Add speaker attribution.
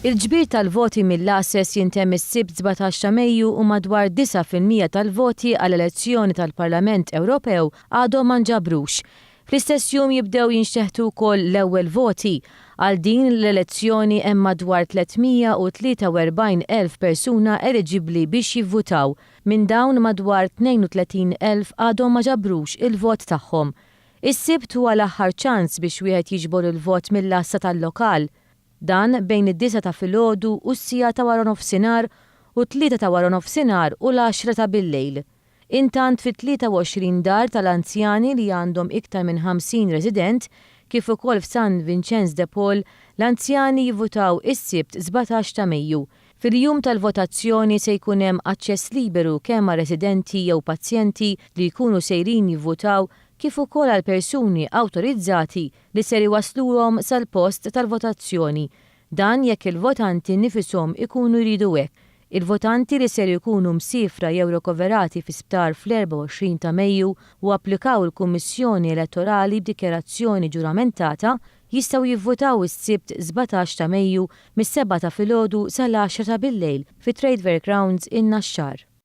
Speaker 1: Il-ġbir tal-voti mill-għases jintemm is-Sibt 17 ta' Mejju u madwar 9% tal-voti għall-elezzjoni tal-Parlament Ewropew għadhom ma nġabrux. Fl-istess jum jibdew jinxteħtu wkoll l-ewwel voti. Għal din l-elezzjoni hemm madwar 343,000 persuna eliġibbli biex jivvutaw. Minn dawn madwar 32,000 għadhom ma ġabrux il-vot tagħhom. Is-Sibt huwa l-aħħar ċans biex wieħed jiġbor il-vot mill-għassa tal-lokal. Dan bejn id-disgħa ta' filgħodu u s-siegħa ta' waranofsinhar u t-tlieta ta' waranofsinhar u l-għaxra ta' billejl. Intant fit-23 dar tal-anzjani li għandhom iktar minn 50 resident kif ukoll f'San Vinċenz de Paul l-anzjani jivvutaw is-Sibt 17 ta' Mejju. Fil-jum tal-votazzjoni se jkun hemm aċċess liberu kemm għar-residenti jew pazjenti li jkunu sejrin jivvutaw kif ukoll għal persuni awtorizzati li ser iwassluhom sal-post tal-votazzjoni. Dan jekk il-votanti nnifishom ikunu jridu hekk. Il-votanti li ser ikunu msiefra jew rikoverati fi sptar fl-24 ta' Mejju u applikaw il-Kummissjoni Elettorali b'dikjarazzjoni ġuramentata jistgħu jivvutaw is-Sibt 17 ta' Mejju mis-sebgħa ta' filgħodu sal-għaxra ta' billejl fi Trade Fair Grounds in-Naxxar.